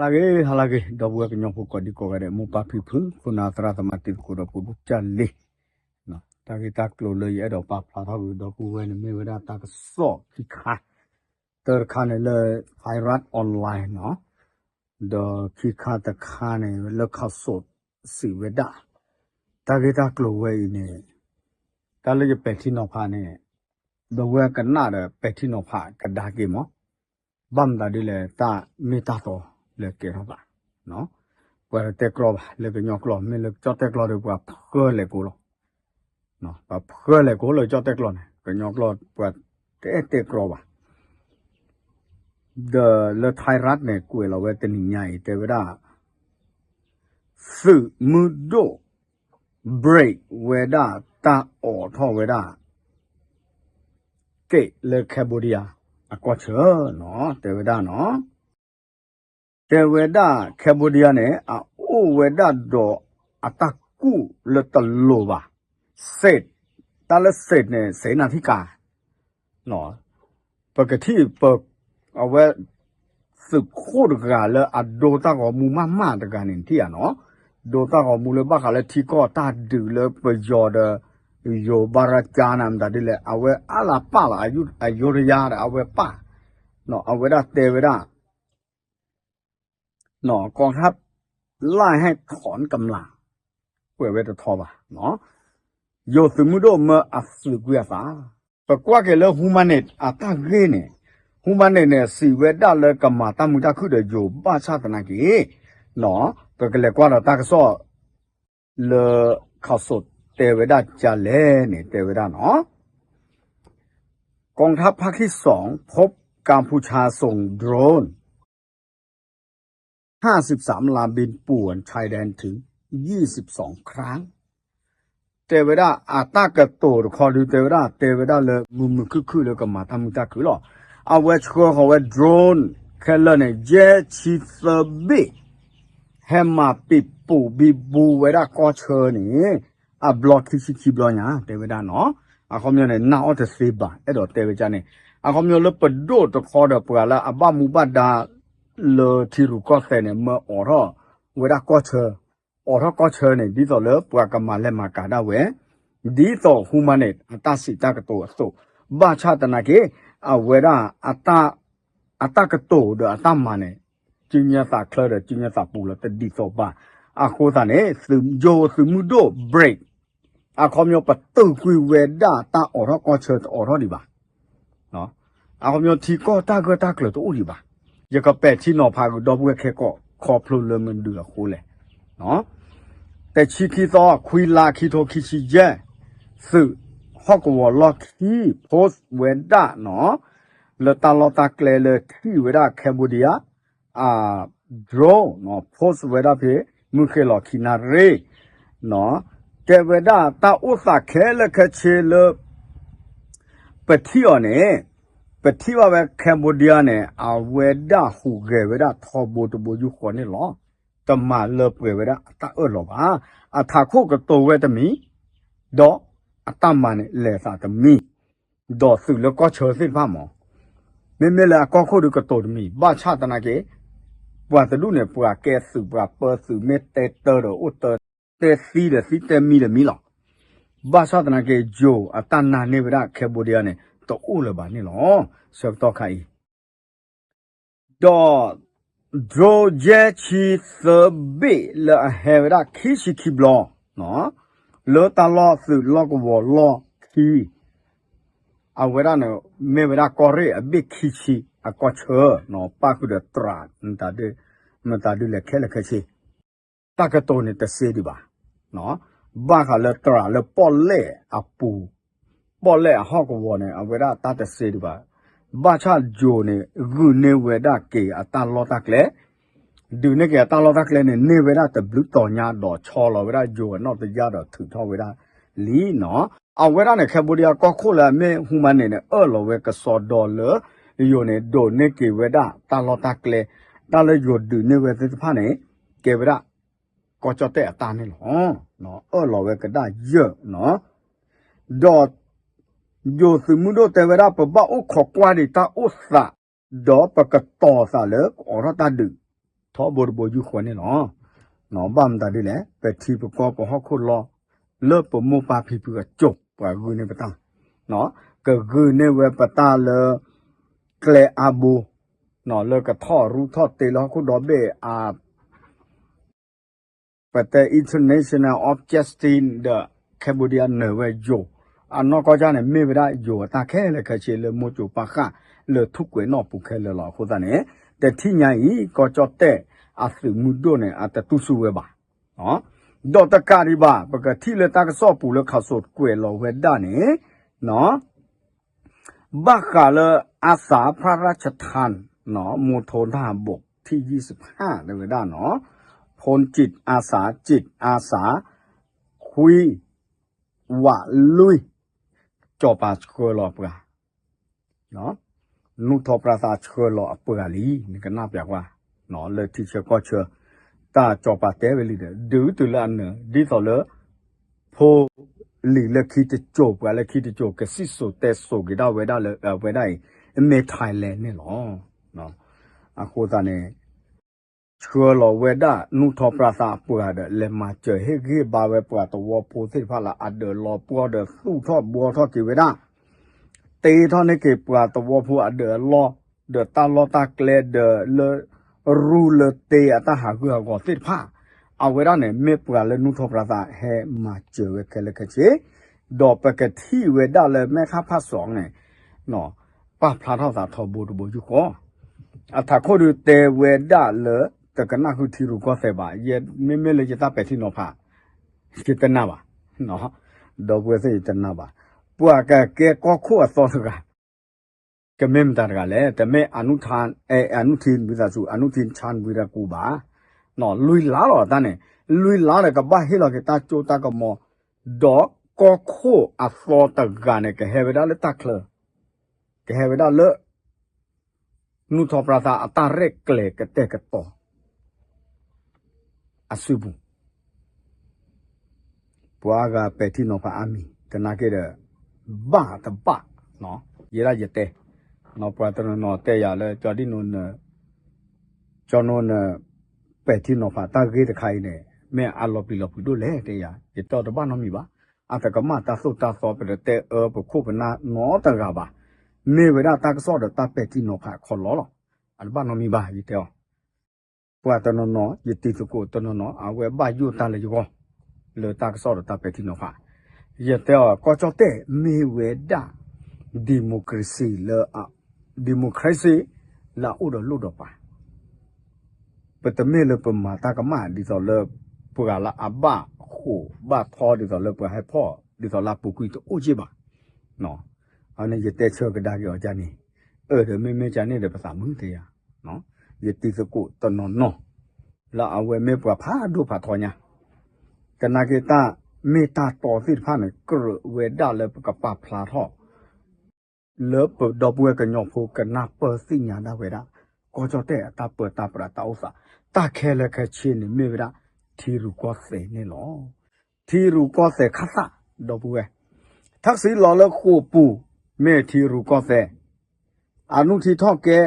ဟါလၢအဂ့ၤ ဟါလၢအဂ့ၤ ဒီပုၢ်ဝဲၢ်ကညီဖိကိးဒံကိးဂၤဒဲး မိၢ်ပၢ်ဖံဖု ခိၣ်နၢ်သရၣ်သမါတံၤသကိးဒီး ပဒိၣ်ကၢ်လံၤ, တၢ်ဂ့ၢ်တၢ်ကျိၤလၢယအဲၣ်ဒိးပာ်ဖျါထီၣ်ကွံာ်ဒီပုၢ်ဝဲၢ်န့ၣ် မ့ၢ်ဝဲဒၣ်တၢ်ကစီၣ်ခံခါ, တၢတခါန့ၣ်လၢ Thairath Online နီၤ, ဒီးခံခါတခါန့ၣ်လၢ ခးစိး စံးဝဲဒၣ် တၢ်ဂ့ၢ်တၢ်ကျိၤဝဲအံၤန့ၣ် တၢ်လၢယပဲာ်ထံနီၤဖးန့ၣ် ဒီပုၢ်ဝဲၢ်ကနၣ်ဒီးပဲာ်ထံနီၤဖးကဒါက့ၤမး, ဘၣ်မတၤဒ်လဲၣ် တၢ်မ့ၢ်တၢ်တီလၢကဲထီၣ်ဘၣ်, ပှၤတတဲကျီဘၣ် လၢကညီကျိာ် မ့ၢ်လၢကၠီၣ်တဲၣ်ကျီဒီး ပှၤဖှၢလဲၤကိးလီၤ, ပှၤဖှၢလဲၤကိးလၢကၠီၣ်တဲၣ်ကျီန့ၣ် ကညီကျိာ် ပှၤတအဲၣ်တဲကျီဘၣ် ဒီးလၢ Thairath န့ၣ် ကွဲးလီၤဝဲတနံၤညါအံၤ တဲဝဲဒၣ် သုးမုၢ်ဒိၣ် break ဝဲဒၣ်တၢ်အိးထီၣ်ဝဲဒၣ် gate လၢ Cambodia အကီၢ်ဆၢနီၤ, တဲဝဲဒၣ်နီၤ, တဲဝဲဒၣ် Cambodia န့ၣ် အအိၣ်ဝဲဒၣ်ဒီးအတၢ်ကူၣ်လၢတလိၤဘၣ်, စ့း, တၢ်လၢစ့းန့ၣ် စ့းနၢ်ထံကၤ ပကထံၣ်ပ အဝဲ သုးခိၣ်တဂၤလၢအဒိတၢ်ဂီၤမူမးမးတဂၤန့ၣ် နထံၣ်ဧါနီၤ, ဒိတၢ်ဂီၤမူလၢဘၣ်ဃးလၢထံကီၢ်တၢ်ဒုးလၢပယီၤဒီး ယိၤဘါရကါန့ၣ် မတၤဒ်လဲၣ် အဝဲအါလၢပာ်လီၤ အယိယိရယါဒီး အဝဲပာ်, အဝဲဒၣ်တဲဝဲဒၣ် กองทัพไล่ให้ถอนกำลัง ကွဲးဝဲတထီဘၣ်, ယိၤသုးမုၢ်ဒိၣ်မၢအသုးကွံာ်အသး, ပကွၢ်က့ၤလၢ Human Rights အတၢ်ဂ့ၢ်န့ၣ်, Human Rights န့ၣ် စံးဝဲဒၣ်လၢကမၤတၢ်မုာ်တၢ်ခုၣ်ဒီးယိၤဘၣ်ဆၣ်သနာ်က့, ပကလဲၤကွၢ်ဒီးတၢ်ကစီၣ် လၢခးစိးတဲဝဲဒၣ်ကလဲၣ်န့ၣ် တဲဝဲဒၣ်နီၤ, กองทัพภาคที่สองพบกัมพูชาส่งโดรน ห้าสิบสามลำบินป่วนชายแดนถึงยี่สิบสองครั้ง တဲဝဲဒၣ် အတၢ်ကတိၤတခီဒုး တဲဝဲဒၣ် တဲဝဲဒၣ်လၢ မုာ်မုာ်ခုၣ်ခုၣ်လၢကမၤတၢ်မုာ်တၢ်ခုၣ်လီၤ. အဝဲဆှၢဃီၤဝဲ drone ခဲလၢာ်န့ၣ် ယဲၢ်ဆံသၢဘ့ၣ် ဟဲမၤပံာ်ပူၤဘံဘူဝဲဒၣ်ကီၢ်ဆၢန့ၣ် အဘျီခံဆံခံဘျီညါ တဲဝဲဒၣ်နီၤ. အခီပညီန့ၣ် နာ်အီၤတသ့ဘၣ် အဲၣ်ဒိးတဲဝဲဒ်န့ၣ်. အခီပညီလၢပဒိၣ်တခီဒီး ပှၤလၢအဘၣ်မူဘၣ်ဒါ လၢထံရူၢ်ကီၢ်သဲးန့ၣ် မၢအိးထီၣ်ဝဲဒၣ်ကီၢ်ဆၢ, အိးထီၣ်ကီၢ်ဆၢန့ၣ် ဒ်သိးလၢပှၤကမၤလဲၤမၤကၤဒၣ်ဝဲ, ဒ်သိး Human Rights အတၢ်စံးတၢ်ကတိၤအသိး, ဘၣ်ဆၣ်သနာ်က့ အဝဲဒၣ် အတၢ်ကတိၤဒီးအတၢ်မၤန့ၣ် ကၠူညါသးချၢဒီးကၠူညါသးပူၤလီၤ တဒ်သိးဘၣ်. အဃိသတးန့ၣ် ယိၤသုးမုၢ်ဒိၣ် break အခီပညီပတုာ်ကွံာ်ဝဲဒၣ်တၢ်အိးထီၣ်ကီၢ်ဆၢတအိးထီၣ်ဒံးဘၣ်. အခီပညီထံကီၢ်တၢ်ဂၢၢ်တၢ်ကျၢၤတအိၣ်ဒံးဘၣ်. ယကပဲာ်ထံနီၤဖးကဒီပုၢ်ဝဲၢ်ခဲကိာ် ခီဖျိလၢမနုၤအဃိလဲၣ်. တဆံခံသီ ခွံလါ ခံထိခံဆံယဲၢ်, သုးဟီၣ်ကဝီၤလီၢ်ခံ post ဝဲဒၣ်နီၤ, လၢတၢ်လီၢ်တၢ်ကျဲလၢထံၣ်ဝဲဒၣ် Cambodia အ drone နီၤ post ဝဲဒၣ်ဖဲ မုၢ်ဃ့ၢ်လီၤခံနၣ်ရံၣ် တဲဝဲဒၣ်တၢ်အိၣ်သးခဲလၢာ်ခဲဆ့လၢ ပထံၣ်အီၤန့ၣ်, ပထံၣ်ဘၣ်ဝဲ Cambodia န့ၣ် အဝဲဒၣ်ဟူးဂဲၤဝဲဒၣ်ထီဘိတဘိယူၢ်ဃီန့ၣ်လီၤ. တမၤလၢပှဲၤဝဲဒၣ်အတၢ်အၢၣ်လီၤဘၣ်. အထးခိၣ်ကတိၤဝဲတမံၤ, ဒီးအတၢ်မၤန့ၣ်လဲၤသးတမံၤ, ဒီးသုးလၢကီၢ်ဆၢသ့ၣ်တဖၣ်မး မ့မ့ၢ်လၢအကီၢ်ခိၣ်ဒုးကတိၤတမံၤ ဘၣ်ဆၣ်သနာ်က့ ပှၤတဒူၣ်န့ၣ် ပှၤကဲသုးပှၤပၢသုး မ့ၢ်တဲတၢဒီးအိၣ်တၢ် တဲသံဒီးသံ တဲမံဒီးမံလီၤ. ဘၣ်ဆၣ်သနာ်က့ ယိၤအတၢ်နာ်န့ၢ်ဝဲဒၣ် Cambodia န့ၣ် တအိၣ်လၢၤဘၣ်န့ၣ်လီၤ. ဆၢကတီၢ်ခါအံၤ ဒီး drone ယဲၢ်ဆံသၢဘ့ၣ်လၢအဟဲဝဲဒၣ်ခံဆံခံဘျီ လၢတၢ်လီၢ်သုးလီၢ်ကဝီၤလီၢ်ခံ အဝဲဒၣ်န့ၣ် မ့ၢ်ဝဲဒၣ်ကီၢ်ရ့ၣ်အဘ့ၣ်ခံဆံအကီၢ်ဆၢ ပၣ်ဃုာ်ဒီးတြၤ မတၤဒ်လဲၣ်ခဲလၢာ်ခဲဆ့ တၢ်ကတိၤန့ၣ်တစ့ဒံးဘၣ်. ဘၣ်ဃးလၢတြၤလၢပီၣ်လဲၣ်အပူၤ, ပီၣ်လဲၣ်အဟီၣ်ကဝီၤန့ၣ် အဝဲဒၣ်တၢ်တစ့ဒံးဘၣ်. ဘၣ်ဆၣ်ယိၤန့ၣ် ဂုာ်န့ၢ်ဝဲဒၣ်က့ၤအတၢ်လီၢ်တၢ်ကျဲ, ဒုးန့ၢ်က့ၤအတၢ်လီၢ်တၢ်ကျဲန့ၣ် န့ၢ်ဝဲဒၣ်တဘျုးတီၤညါဒီးဆီလီၤဝဲဒၣ်ယိၤအနီၢ်တယၢ်ဒီးထုးထီၣ်ဝဲဒၣ်လံနီၤ. အဝဲဒၣ်န့ၣ် Cambodia ကီၢ်ခိၣ်လၢအမ့ၢ် Human Rights န့ၣ် အၢၣ်လီၤဝဲကစီဒီလၢ ယိၤန့ၣ် ဒိးန့ၢ်က့ၤဝဲဒၣ်တၢ်လီၢ်တၢ်ကျဲ, တၢ်လၢယိၤဒုးန့ၢ်ဝဲသ့ၣ်တဖၣ်န့ၣ် ကဲဝဲဒၣ် ကီၢ်ကၠီၣ်တဲၣ်အတၢ်န့ၣ်လီၤ. အၢၣ်လီၤဝဲကဒၣ်ယၢၢ်နီၤ. ဒီး ယိၤသုးမုၢ်ဒိၣ်တဲဝဲဒၣ် ပဘၣ်အိၣ်ခိးကွၢ်ဒံးတၢ်အိၣ်သး, ဒီးပကတီၤသးလၢကအိးထီၣ်တၢ်ဒုး ထီဘိတဘိယူၢ်ဃီန့ၣ်လီၤ. ဘၣ်မတၤဒ်လဲၣ်, ပထံပကီၢ်ပဟီၣ်ခိၣ်လီၢ် လၢပမိၢ်ပၢ်ဖံဖုအစိၤ ပှၤဂုာ်န့ၢ်ပတၢ်, ကဂုာ်န့ၢ်ဝဲပတၢ်လၢ ကျဲအါဘိ လၢကထီၣ်ရူၢ်ထီၣ်တ့လၢဟီၣ်ခိၣ်ဒီဘ့ၣ်အ ပတဲ International of Justice ဒီး Cambodia နၢၤဝဲယိၤ, အနီၢ်ကီၢ်ကၢ်န့ၣ် မ့ၢ်ဝဲဒၣ်ယိၤအတၢ်ခဲလၢာ်ခဲဆ့လၢမိၢ်စိၤပၢ်ဃၢ်လၢထူၣ်ကွဲးနီၣ်ပူၤခဲလၢာ်လီၤ. အဃိသတးန့ၣ် တထံၣ်ညါအံၤ ကီၢ်ကၠီၣ်တဲၣ်အသုးမုၢ်ဒိၣ်န့ၣ် အတတူၢ်ဆူၣ်ဝဲဘၣ်. ဒီးတကးဒံးဘၣ် ပကထံၣ်လၢတၢ်ကစီၣ်ပူၤလၢခးစိးကွဲးလီၤဝဲဒၣ်န့ၣ် ဘၣ်ဃးလၢ อาสาพระราชทาน မူထိတၢ်ဘိး ထံၣ်ယံၣ်စဖၣ် တဲဝဲဒၣ်နီၤ ဖိจิตอาสา จิตอาสา ခွံ ဝးလွံၢ် စီၤပၤဆှၢလီၤအပှၤ နူၢ်ထီၣ်ပြၢသးဆှၢလီၤအပှၤလံ နကနၣ်ပျးကွၢ် လၢထံဆၢကီၢ်ဆၢ တၢ်စီၤပၤတဲဝဲလံဒီး ဒုးတုၤလၢအနၢၤ ဒ်သိးလၢ ဖိလံၤလၢခံတစိၤ ပှၤလၢခံတစိၤ ကစံၣ်စိၤတဲစိၤက့ၤဒၣ်ဝဲဒၣ်လၢအဝဲဒၣ်အံၤ အမ့ၢ် Thailand န့ၣ်လီၤ. အဃိသတးန့ၣ် ဆှၢလီၤဝဲဒၣ်နူၢ်ထီၣ်ပြၢသးအပှၤဒီး လဲၤမၤစၢၤဟ့ၣ်ဂံၢ်ဘါဝဲပှၤသဝီဖိသ့ၣ်တဖၣ်လၢအဒၢးလီၤပှီၢ်ဒီးသူၣ်ထီၣ်ဘှီထီၣ်က့ၤဝဲဒၣ် တ့ထီၣ်န့ၢ်က့ၤပှၤသဝီဖိအဒၢးအလီၢ် ဒီးတၢ်လီၢ်တၢ်ကျဲဒီးလၢ ရူလၢတ့အတၢ်ဟးဂူာ်ဟးဂီၤသ့ၣ်တဖၣ် အဝဲဒၣ်န့ၣ် မ့ၢ်ပှၤလၢနူၢ်ထီၣ်ပြၢသးဟဲမၤစၢၤဝဲခဲလၢာ်ခဲဆ့ ဒီးပကထံၣ်ဝဲဒၣ်လၢမဲၢ်ခါဖးစီန့ၣ် ပာ်ဖျါထီၣ်သးထီဘိတဘိယူၢ်ဃီ အထးခိၣ်ဒုးတဲဝဲဒၣ်လၢ တကနၣ်ဃုထံရူၢ်ကီၢ်သဲးဘၣ် ယမ့မ့ၢ်လၢယတၢ်ပဲာ်ထံနီၤဖး ယတနာ်ဘၣ် ဒီပုၢ်ဝဲၢ်သ့ၣ်ယတနာ်ဘၣ် ပှၤကကဲကီၢ်ခိၣ်အသီတဂၤ ကမ့ၢ်မတၤတဂၤလဲၣ် တမ့ၢ် အနုထံ ဝံသးစူၤ အနုထံ ချၢၣ်ဝံရကူၣ် ဘၣ် လွံၢ်လါလီၤတၢ်န့ၣ် လွံၢ်လါဒီးကဘၣ်ဟ့ၣ်လီၤက့ၤတၢ်စိတၢ်ကမီၤ ဒီးကီၢ်ခိၣ်အသီတဂၤန့ၣ် ကဟဲဝဲဒၣ်လၢတၢ်ချၢ ကဟဲဝဲဒၣ်လၢ နူၢ်ထီၣ်ပြၢသးအတၢ်ရဲၣ်ကျဲၤကတဲာ်ကတီၤ အစုပူၤ ပှၤဂၤပဲာ်ထံနီၤဖးအါမံၤ သနာ်က့ဒီး ဘၣ်တဘၣ် ယဲဒၣ်ယတဲ ပှၤတနီၤနီၤတဲယၤလၢ ကၠီဒံၣ်နိ ကၠီနိန ပဲာ်ထံနီၤဖးတၢ်ဂ့ၢ်တခါအံၤန့ၣ် မ့ၢ်အလီၤပျံၤလီၤဖုးဒိၣ်လဲၣ်တဲယၤ ယတဲအီၤတဘၣ်နီတမံၤဘၣ် အတကမၣ်တၢ်သိၣ်တၢ်သီ ပတတဲအၢပခိၣ်ပနၢ်နီတဂၤဘၣ် မ့ၢ်ဝဲဒၣ်တၢ်ကစီၣ်ဒီးတၢ်ပဲာ်ထံနီၤဖးခီလီလီၤ အတဘၣ်နီတမံၤဘၣ် ယတဲအီၤ ပှၤတနီၤနီၤ ယတံၤသကိးတနီၤနီၤ အဝဲဘၣ်ယိၣ်တၢ်လၢယဂီၢ် လၢတၢ်ကစီၣ်ဒီးတၢ်ပဲာ်ထံနီၤဖး ယတဲအီၤ ကီၢ်ကၠီၣ်တဲၣ်မ့ၢ်ဝဲဒၣ် democracy လၢ democracy လၢအအိၣ်ဒီးလိၣ်ဒီးပၤ ပတမ့ၢ်လၢပမၤတၢ်ကမၣ်ဒ်သိးလၢ ပှၤလၢအဘၣ်ဃိးဘၣ်ထီဒ်သိးလၢပှၤဟဲဖီၣ် ဒ်သိးလၢအပူၤကွံာ်တအိၣ်က့ၢ်ဘၣ် အန့ၣ်ယတဲဆၢကဒါက့ၤအီၤကန့ၣ် အၢ ဒီးမ့မ့ၢ်ကန့ၣ်ဒီးပသးမုာ်တဲယၤ ယတံၤသကိးတနီၤနီၤ လၢအဝဲမ့ၢ်ပှၤဖးဒိၣ်ဖးထီညါ သနာ်က့တၢ်မ့ၢ်တၢ်တီသ့ၣ်တဖၣ်န့ၣ် ကြၢးဝဲဒၣ်လၢပကပာ်ဖျါထီၣ် လၢပဒီပုၢ်ဝဲၢ်ကညီဖိကနၢ်ပၢၢ်သ့ၣ်ညါဒၣ်ဝဲဒၣ် ကီၢ်ကၠီၣ်တဲၣ်အတၢ်ပၢတၢ်ပြးတၢ်အိၣ်သး တၢ်ခဲလၢာ်ခဲဆ့န့ၣ်မ့ၢ်ဝဲဒၣ် ထံရူၢ်ကီၢ်သဲးန့ၣ်လီၤ. ထံရူၢ်ကီၢ်သဲးခါသၣ် ဒီပုၢ်ဝဲၢ် ထၢၣ်စံလီၤလၢဃိာ်ပူၤ မ့ၢ်ထံရူၢ်ကီၢ်သဲး အနုထံထီၣ်ကဲ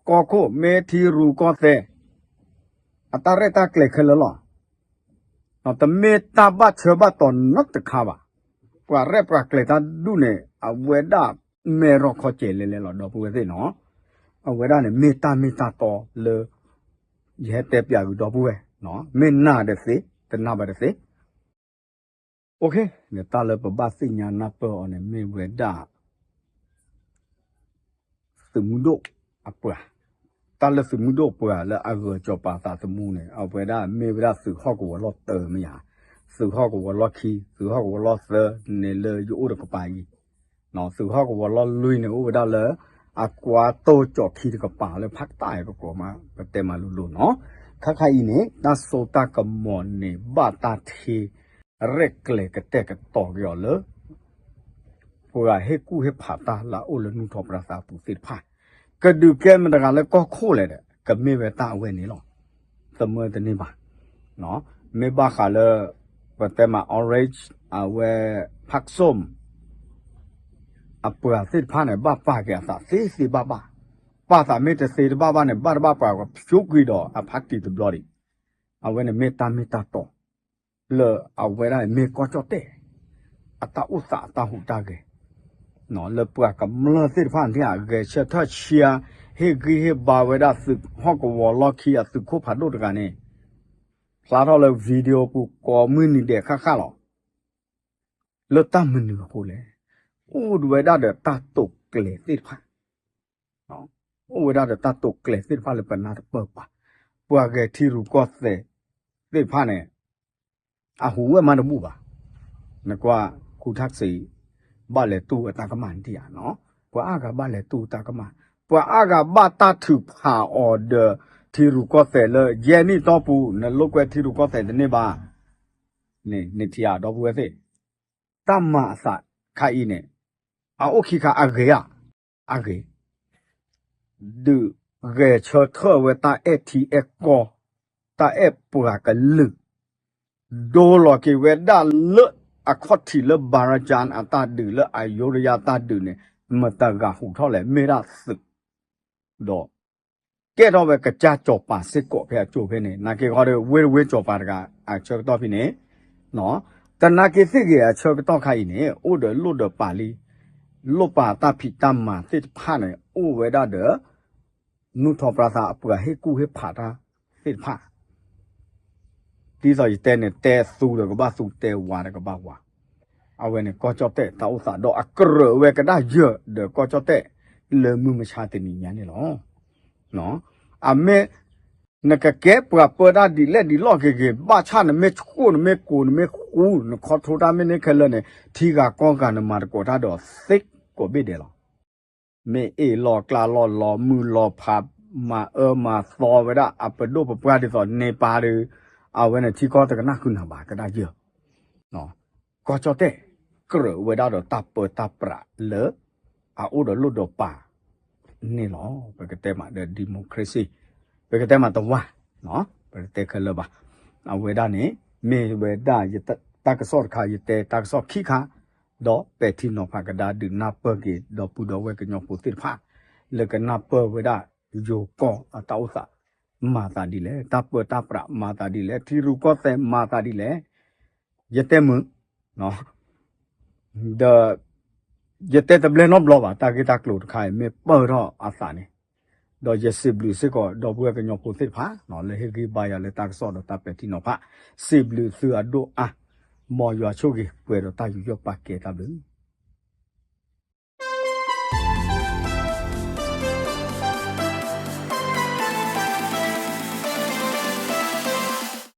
ကီၢ်ခိၣ် မ့ၢ်ထံရူၢ်ကီၢ်သဲး အတၢ်ရဲၣ်တၢ်ကျဲၤခဲလၢာ်လီၤ. တမ့ၢ်တၢ်ဘၣ်ဆၢဘၣ်တီၤနီတခါဘၣ်. ပှၤရဲၣ်ပှၤကျဲၤတၢ်ဒူၣ်န့ၣ် အဝဲဒၣ်မဲာ်ရီၢ်ခီစဲးလဲၤလဲၤလီၤ ဒီပုၢ်ဝဲၢ်သ့ၣ်နီၤ. အဝဲဒၣ်န့ၣ် မ့ၢ်တၢ်မ့ၢ်တၢ်တီလၢ ယဟဲတဲပျးဂုၤဒီပုၢ်ဝဲၢ်, မ့ၢ်နာ်ဒီးသ့, တနာ်ဘၣ်ဒီးသ့. အိၣ်ခ့, ဒီးတၢ်လၢပဘၣ်သ့ၣ်ညါနၢ်ပၢၢ်အီၤန့ၣ် မ့ၢ်ဝဲဒၣ် သုးမုၢ်ဒိၣ်အပှၤ, တၢ်လၢသုးမုၢ်ဒိၣ်အပှၤလၢအဂၢၤစီၤပၤသးသမူန့ၣ် အဝဲဒၣ်မ့ၢ်ဝဲဒၣ်သုးဟီၣ်ကဝီၤလီၢ်တၢမ့ၢ်ဧါ, သုးဟီၣ်ကဝီၤလီၢ်ခံ, သုးဟီၣ်ကဝီၤလီၢ်သၢန့ၣ်လၢယအိၣ်တကပၤအံၤ, သုးဟီၣ်ကဝီၤလီၢ်လွံၢ်န့ၣ် အိၣ်ဝဲဒၣ်လၢ အကွါတိၢ်ကၠီၣ်ခံတကပၤလၢဖးကတၢ်အံၤ ပကိးမး ပတဲမးလိၤလိၤနီၤ. ခါခါအံၤန့ၣ် တၢ်စိတၢ်ကမီၤန့ၣ် ဘၣ်တၢ်ထံ ရဲၣ်ကျဲၤကတဲာ်ကတီၤက့ၤအီၤလၢ ပှၤဟ့ၣ်ကူၣ်ဟ့ၣ်ဖးတၢ်လၢအအိၣ်လၢနူၢ်ထီၣ်ပြၢသးအပူၤသ့ၣ်တဖၣ်, ကဒုးကဲမတၤတဂၤလၢကီၢ်ခိၣ်လဲၣ်ဒီး ကမ့ၢ်ဝဲတၢ်အဝဲန့ၣ်လီၤ. သမၢတန့ၢ်ဘၣ်. မ့ၢ်ဘၣ်ဃးလၢ ပတဲမး orange အဝဲ ဖးကစိၣ် အပှၤသ့ၣ်တဖၣ်န့ၣ် ဘၣ်ပာ်က့ၤအသးသ့သ့ဘၣ်ဘၣ် ပာ်သးမ့ၢ်တသ့တဘၣ်ဘၣ်န့ၣ် ဘၣ်တဘၣ်ပှၤကဖျိကွံာ်ဒီးအဖါတံၢ်တဘျီဒံး. အဝဲန့ၣ်မ့ၢ်တၢ်မ့ၢ်တၢ်တီ လၢအဝဲဒၣ်မ့ၢ်ကီၢ်ကၠီၣ်တဲၣ် အတၢ်အိၣ်သးအတၢ်ဟူးတၢ်ဂဲၤ လၢပှၤကမျၢၢ်သ့ၣ်တဖၣ်န့ၣ် အဂဲၤဆၢထၢၣ်ဆံး ဟ့ၣ်ဂံၢ်ဟ့ၣ်ဘါဝဲဒၣ်သုးဟီၣ်ကဝီၤလီၢ်ခံအသုးခိၣ်ဖးဒိၣ်တဂၤန့ၣ် ဖျါထီၣ်လၢ video ပူၤကိးမုၢ်နံၤဒဲးဃၣ်ဃၣ်လီၤ. လၢတၢ်မနုၤအဃိလဲၣ်. အိၣ်ဝဲဒၣ်ဒီးတၢ်တိာ်ကျဲၤသ့ၣ်တဖၣ် အိၣ်ဝဲဒၣ်ဒီးတၢ်တိာ်ကျဲၤသ့ၣ်တဖၣ်လၢပနၢ်တပၢၢ်ဘၣ်. ပှၤဂဲၤထံရူၢ်ကီၢ်သဲးသ့ၣ်တဖၣ်န့ၣ် အဟူးဝဲမးတဘူၣ်ဘၣ်. နကွၢ် ခူထၣ်စံး ဘၣ်လဲၤတူၢ်အတၢ်ကမၣ်န့ၣ်ဧါ. ပှၤအါဂၤဘၣ်လဲၤတူၢ်တၢ်ကမၣ်, ပှၤအါဂၤဘၣ်တၢ်ထုးဖးအီၤဒီး ထံရူၢ်ကီၢ်သဲးလၢ ယဲၢ်နံၣ်တီၢ်ပူၤ နလိာ်ကွဲထံရူၢ်ကီၢ်သဲးတန့ၢ်ဘၣ်. န့ၣ်ထံၣ်ဧါ ဒီပုၢ်ဝဲၢ်သ့ၣ်, တၢ်မၤအသးခါအံၤန့ၣ် အအိၣ်ခံခါအဂ့ၤဧါ, အဂ့ၤ ဒုးဂဲၤဆၢထၢၣ်ဝဲတၢ်အဲၣ်ထံအဲၣ်ကီၢ်, တၢ်အဲၣ်ပှၤကလုာ်, ဒိလီၤက့ၤဝဲဒၣ်လၢအခီၣ်ထံးလၢ ဘၤရကၠၣ်အတၢ်ဒုး လၢအယိဒယါတၢ်ဒုးန့ၣ် မတၤဂၤဟူးထီၣ်လဲၣ်, မ့ၢ်ဒၣ်သုး, ဒီး ကဲထီၣ်ဝဲကစၢ်စီၤပၤစ့ၢ်ကီးဖဲအကၠိၣ်ဖဲန့ၣ်, နာ်က့ခီဒီး ဝ့ၢ်တဝ့ၢ်စီၤပၤတဂၤ အဆၢကတီၢ်ဖဲန့ၣ် တနာ်က့သ့ၣ်ဂ့ၤ အဆၢကတီၢ်ခါအံၤန့ၣ် အိၣ်ဒီးလိၣ်ဒီးပာ်လံ, လိၣ်ပာ်တၢ်ဖံးတၢ်မၤသ့ၣ်တဖၣ်န့ၣ် အိၣ်ဝဲဒၣ်ဒီး နူၢ်ထီၣ်ပြါသးအပှၤဟ့ၣ်ကူၣ်ဟ့ၣ်ဖးတၢ်သ့ၣ်တဖၣ်, ဒ်သိးယတဲန့ၣ် တဲသူဒီးကဘၣ်သူ တဲဝၤဒီးကဘၣ်ဝၤ, အဝဲန့ၣ်ကီၢ်ကၠီၣ်တဲၣ်တၢ်အိၣ်သးဒီးအကြၢးဝဲကဒါယၢၢ်ဒီးကီၢ်ကၠီၣ်တဲၣ် လၢမုၢ်မဆါတနံၤညါန့ၣ်လီၤ. အမ့ၢ် နကကဲပှၤပၢတၢ်ဒ်လဲၣ်ဒ်လဲၣ်ဂ့ၤဂ့ၤ ဘၣ်ဆၣ်နမ့ၢ်ဆှိၣ် နမ့ၢ်ကိး နမ့ၢ်ဃူ နခီထိတၢ်မ့ၢ်န့ၢ်ခဲလၢာ်န့ၣ် ထံဂၤကီၢ်ဂၤနမၤသကိးတၢ်ဒီးသ့ကိးဘ့ၣ်ဒဲးလီၤ. မ့ၢ်အ့ၣ်လီၤကျါလီၤ လီၤမုၢ်လီၤဖး မၤအၢမၤသီဝဲဒၣ်အပဒိၣ်ပပှၢ်ဒ်သိးန့ၣ်ပၢ်ဒီး အဝဲန့ၣ်ထံကီၢ်တကနၣ်ဃုာ်နၤဘၣ်ကဒါယၢၢ် ကီၢ်ကၠီၣ်တဲၣ် ကြၢးဝဲဒၣ်ဒီးတၢ်ပၢတၢ်ပြးလၢ အအိၣ်ဒီးလိၣ်ဒီးပာ်န့ၣ်လီၤ. ပကတဲမးဒီး democracy ပကတဲမးတဝၢ် ပကတဲခဲလၢာ်ဘၣ်. အဝဲဒၣ်န့ၣ် မ့ၢ်ဝဲဒၣ်တၢ်ကစီၣ်တခါ ယတဲတၢ်ကစီၣ်ခံခါ ဒီးပဲာ်ထံနီၤဖးကဒါဒုးနၢ်ပၢၢ်က့ၤ ဒီပုၢ်ဒီဝဲၢ်ကညီဖိသ့ၣ်တဖၣ် လၢကနၢ်ပၢၢ်ဝဲဒၣ် ယိၤကီၢ်အတၢ်အိၣ်သး မၤသးဒ်လဲၣ်, တၢ်ပၢတၢ်ပြးမၤသးဒ်လဲၣ်, ထံရူၢ်ကီၢ်သဲးမၤသးဒ်လဲၣ်, ယတဲမုာ် ဒီး ယတဲတဘျဲနီတဘျီဘၣ်, တၢ်ဂ့ၢ်တၢ်ကျိၤတခါအံၤ မ့ၢ်ပၢၢ်ထီၣ်အသးန့ၣ်, ဒီးယစံးဘျုးစ့ၢ်ကီး ဒီပုၢ်ဝဲၢ်ကညီဖိသ့ၣ်တဖၣ် လၢဟ့ၣ်ဂံၢ်ဘါယၤလၢတၢ်ကစီၣ်ဒီးတၢ်ပဲာ်ထံနီၤဖး, စံးဘျုးသုအဒိၣ်အါ, မ်ယွၤဆိၣ်ဂ့ၤ ပှဲၤဒီးတၢ်ယူးယီၣ်ပာ်ကဲတၢ်ဘျုး